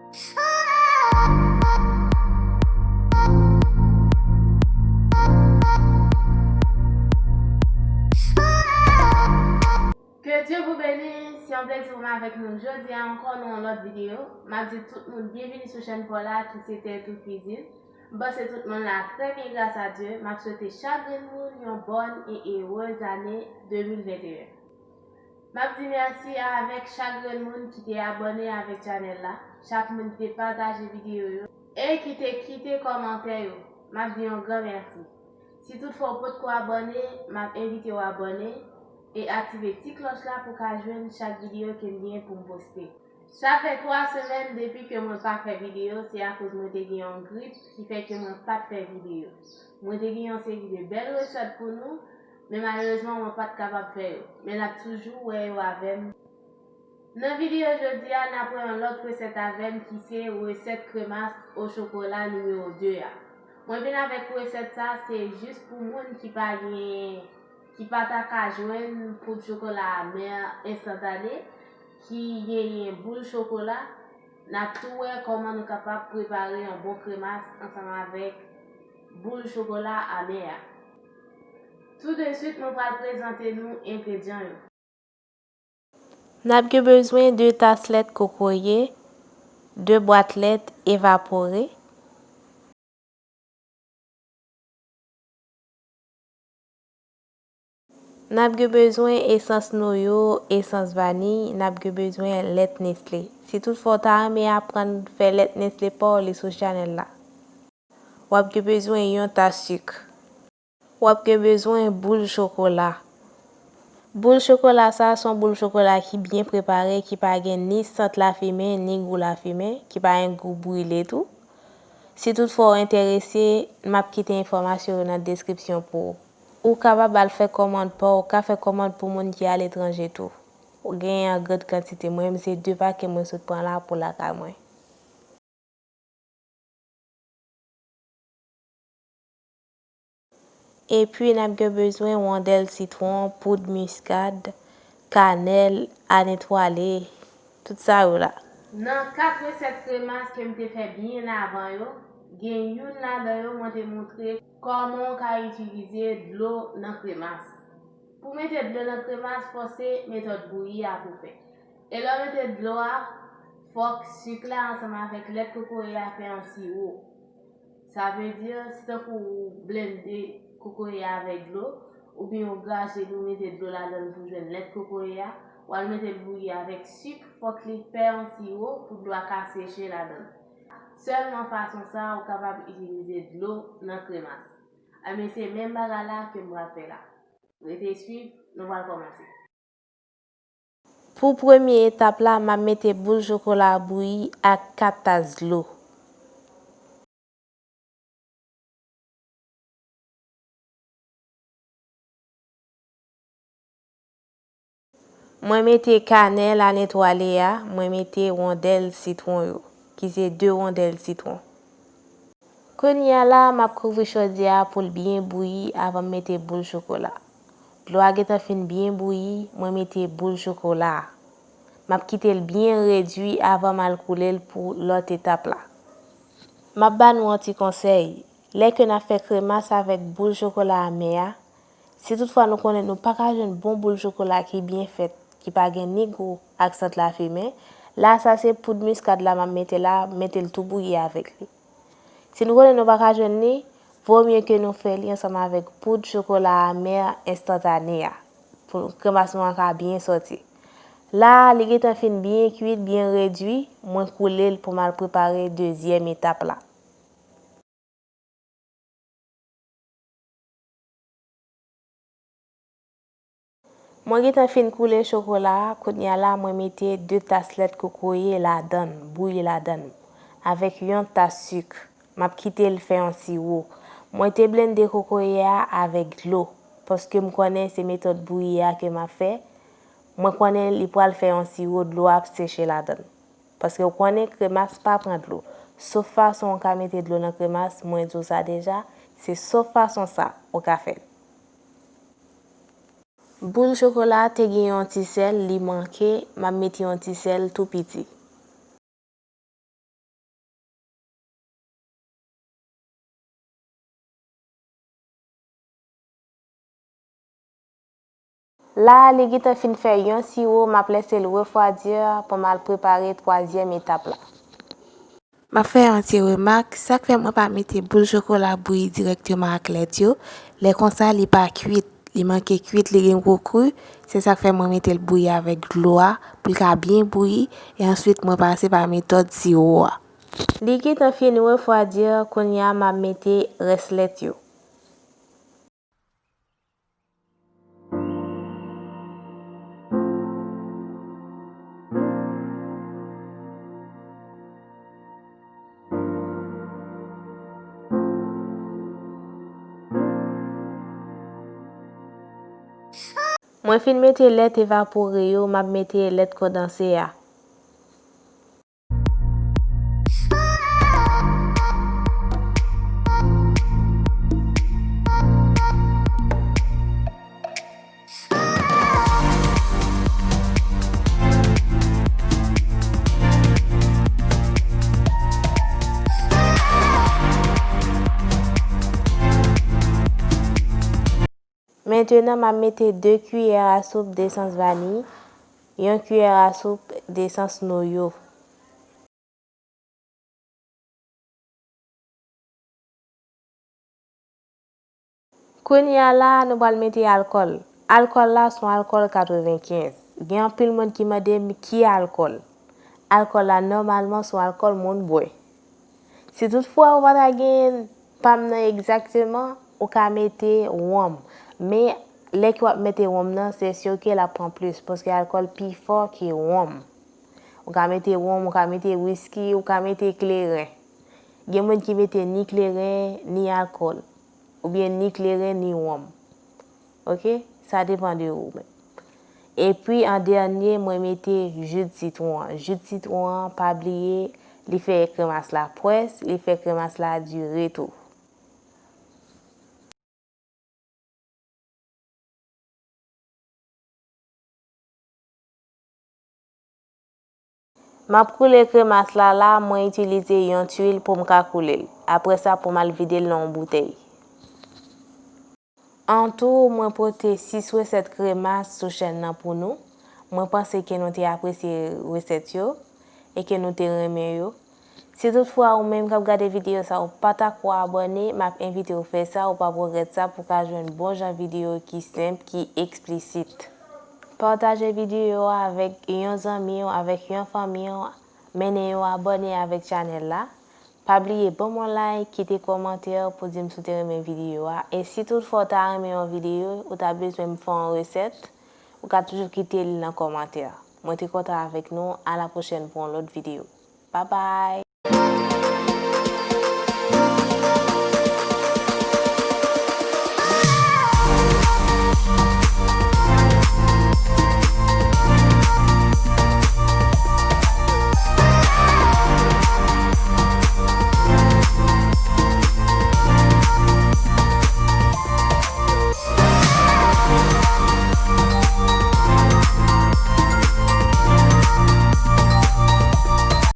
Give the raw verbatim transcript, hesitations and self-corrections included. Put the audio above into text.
Que Dieu vous bénisse, se yon plezi pou m avèk nou jodi a ankò nan yon lòt videyo. M ap di tout moun byenvini sou chèn pa w la ki se Tètou Kwizin. M panse tout moun la trè byen gras a Dye. M ap swete chak grenn moun yon bòn e erez ane de mil venteyen. M ap di mèsi avèk chak grenn moun ki te abòne avèk chanèl la, chak moun ki te pataje videyo yo e ki te kite kòmantè yo. M ap di yon gran mèsi. Si toutfwa w potko abòne, m ap envite w abòne e aktive ti klòch la pou w ka jwenn chak videyo ke m gen pou m poste. Sa fè twa semèn depi ke mwen pa fè videyo, se akoz mwen te gen yon grip ki fè ke mwen pa t fè videyo. Mwen te gen yon seri de bèl resèt pou nou, men malerezman mwen pa t kapab fè yo. Men n ap toujou wè yo avè m. Nan videyo jodi a, n ap wè yon lòt resèt avè m ki se resèt kremas o chokola nimewo de a. Mwen vin avèk resèt sa, se jis pou moun ki pa gen, ki pa ta ka jwenn poud chokola amè enstantane, ki genyen boul chokola, n ap tou wè kòman nou kapab prepare yon bon kremas ansanm avèk boul chokola amè a. Tou de swit, mwen pral prezante nou engredyan yo. N ap gen bezwen de tas lèt kokoye, de bwat lèt evapore. N ap gen bezwen esans noyo, esans vaniy, n ap gen bezwen lèt Nestlé. Si toutfwa w ta renmen aprann fè lèt Nestlé pa w, li sou chanèl la. W ap gen bezwen yon tas sik. W ap gen bezwen boul chokola. Boul chokola sa a se yon boul chokola ki byen prepare, ki pa gen ni sant lafimen, ni gou lafimen, ki pa gen gou brile tou. Si toutfwa w enterese, m ap kite enfòmasyon yo nan deskripsyon pou ou. Ou kapab al fè kòmand pa w, ou ka fè kòmand pou moun ki aletranje tou. Ou genyen an gran kantite. Mwen menm se de pake mwen sot pran la pou lakay mwen. Epi n ap gen bezwen wondèl sitwon, poud miskad, kanèl, anetwale, tout sa yo la. Nan kat resèt kremas ke m te fè byen avan yo, gen youn ladan yo mwen te montre kòman w ka itilize dlo nan kremas. Pou mete dlo nan kremas, fò se metòd bouyi a pou fè. E lè w mete dlo a, fòk sik la ansanm avèk lèt kokoye a fè yon siwo. Sa vle di, se tankou w blende kokoye a avèk dlo, oubyen w graje l, ou mete dlo ladan l pou jwenn lèt kokoye a, w al mete l bouyi avèk sik, fòk li fè yon siwo pou dlo a ka seche ladan l. Sèlman fason sa a, ou kapab itilize dlo nan kremas. Ebyen, se menm bagay la ke m pral fè la. Rete swiv, nou pral kòmanse. Pou premye etap la, m ap mete boul chokola bouyi ak kat tas dlo. Mwen mete kanèl a netwale a, mwen mete wondèl sitwon yo, ki se de wondèl sitwon. Kounye a la, m ap kouvri chodyè a pou l byen bouyi avan m mete boul chokola. Dlo a gentan fin byen bouyi, mwen mete boul chokola a. M ap kite l byen redui avan m al koule l pou lòt etap la. M ap ba nou yon ti konsèy. Lè ke n ap fè kremas avèk boul chokola amè a, si toutfwa nou konnen nou pa ka jwenn bon boul chokola ki byen fèt, ki pa gen ni gou ak sant lafimen, la sa se poud miskad la m ap mete la, mete l tou bouyi avèk li. Si nou konnen nou pa ka jwenn li, vo mye ke nou fè li ansanm avèk poud chokola amè enstantane a, pou kremas nou an ka byen sòti. La a, li gentan fin byen kuit, byen redui, mwen koule l pou m al prepare dezyèm etap la. Mwen gentan fin koule chokola a, kounye a la mwen mete de tas lèt kokoye ladan l, bouyi ladan l, avèk yon tas sik. M ap kite l fè yon siwo. Mwen te blende kokoye a avèk dlo, paske m konnen se metòd bouyi a ke m ap fè. Mwen konnen li pral fè yon siwo, dlo a ap seche ladan l. Paske w konnen kremas pa pran dlo. Sof fason w ka mete dlo nan kremas, mwen di w sa deja, se sof fason sa ou ka fè l. Boul chokola a te gen yon ti sèl, li manke, m ap mete yon ti sèl tou piti. La a, li gentan fin fè yon siwo, m ap lese l refwadi pou m al prepare twazyèm etap la. M ap fè yon ti remak, sa k fè mwen pa mete boul chokola bouyi dirèkteman ak lèt yo, lè konsa li pa kwit, li manke kwit, li gen gwo kri, se sa k fè mwen mete l bouyi avèk dlo a, pou l ka byen bouyi, e answit mwen pase pa metòd siwo a. Li gentan fin refwadi, kounye a m ap mete rès lèt yo. Mwen fin mete lèt evapore yo, m ap mete lèt kondanse a. Mentenan, m ap mete de kiyè a soup desans vaniy, yon kiyè a soup desans noyo. Kounye a la a, nou pral mete alkòl. Alkòl la se yon alkòl katrevenkenz. Gen anpil moun ki mande m ki alkòl. Alkòl la nòmalman se yon alkòl moun bwè. Si toutfwa ou pa ta gen pa m nan egzakteman, ou ka mete wonm. Men, lè ke w ap mete wonm nan, se si ke l ap pran plis, paske alkòl pi fò ke wonm. Ou ka mete wonm, ou ka mete wiski, ou ka mete kleren. Gen moun ki mete ni kleren, ni alkòl. Oubyen ni kleren, ni wonm. Oke? Sa depann de ou menm. Epi, an dènye, mwen mete ji d sitwon an. Ji d sitwon an, pa bliye, li fè kremas la pwès, li fè kremas la dire tou. M ap koule kremas la la, mwen itilize yon twil pou m ka koule l. Apre sa, pou m al vide l nan yon boutèy. Antou, mwen pote sis resèt kremas sou chèn nan pou nou. Mwen panse ke nou te apresye resèt yo e ke nou te renmen yo. Si toutfwa ou menm k ap gade videyo sa ou pa ta ko abòne, m ap envite w fè sa, ou p ap regrèt sa, pou w ka jwenn bon jan videyo ki senp, ki eksplisit. Pataje videyo a avèk yon zanmi w, avèk yon fanmi w, mennen yo abòne avèk chanèl la. Pa bliye ban m yon like, kite kòmantè pou di m si w te renmen videyo a. E si toutfwa w ta renmen yon videyo, ou ta bezwen m fè yon resèt, ou ka toujou kite l nan kòmantè. Mwen te kontan avèk nou, a la pwochèn pou yon lòt videyo. Babay!